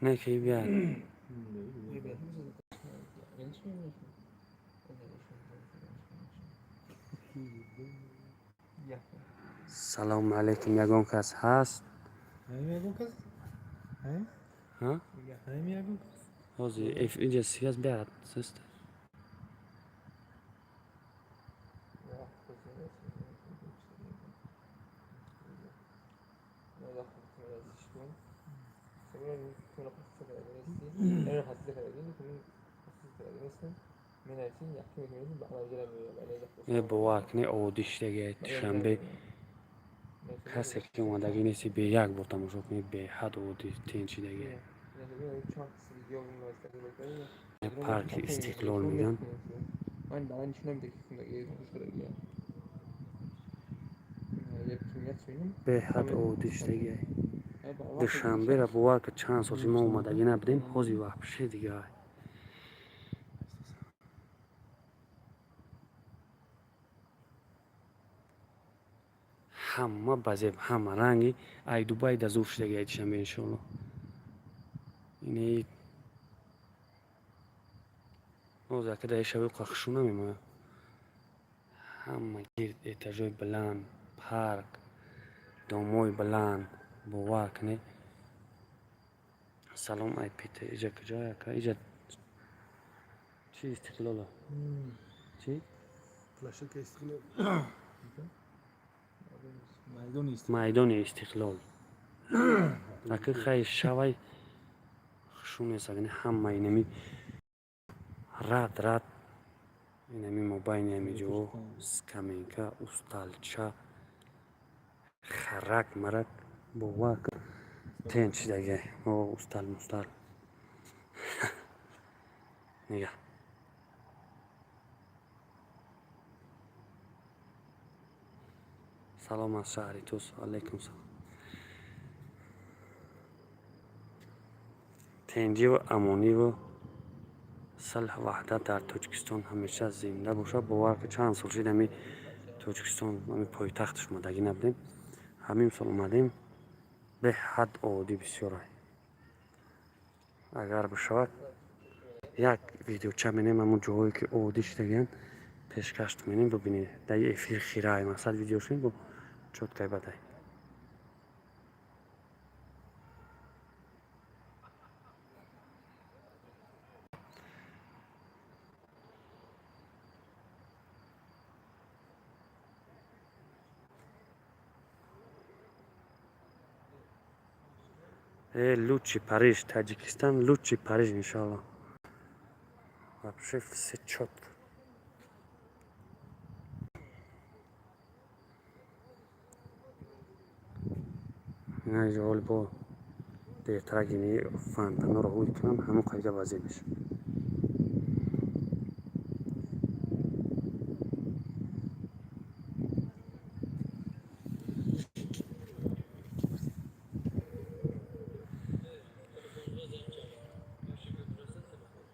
Не ки бия. Салому алейкум, ягон кас ҳаст? Ҳозир инҷа связь беҳад суст. Бовар кунед, оддӣ шидаги Душанбе. Касе ки омадагӣ нести, бе як бор тамошо кунед, беҳад оддӣ, тинч шидаги. Парки Истиқлол мегӯянд. Беҳад оддӣ шидаги Душанберо. Бовар ки, чанд сол мо омадагӣ набудем, ҳозир вообще дига. Ҳама ба зеб, ҳама ранги ай Дубай да зур шидаги ай Душанбе, иншоалло. Ини ҳозир ака дар шави қахшу намемояд. Ҳама гирд этажои баланд, парк, домои баланд, бовар кунед. Салом, ай Питер. Иҷа куҷо, ака? Иҷа чи, Истиқлола чи? Площадка Истиқлол. Майдони Истиқлол, ака. Хай, шавай хушу нест. Ҳама инами рад рад, инами мобайни ҳами ҷо скамейка, усталча, харак марак, бовар кун, тенч шидаги. О, устал мустал нигаҳ. Салом аз шаҳри Тус. Алайкум салом. Тинҷиву амониву сулҳ, ваҳдат дар Тоҷикистон ҳамеша зинда бошад. Бовар ки, чанд сол шид, ҳами Тоҷикистон, ҳами пойтахташ омадагӣ набудем. Ҳамин сол омадем, беҳад оддӣ бисёрай. Агар бишавад, як видеоча менем, ҳамон ҷоҳое ки оддӣ шидагиянд, пешкаш менем, бибинед. Дар эфир хирай мақсад видеошин бо чёткай бадай. Лучший Париж, Таджикистан, лучший Париж, иншалло. Вообще все чётко. Ина ҳол бо дертарак ини фонтанҳоро ҳуй кунам, ҳамон қайда вазир мешавад.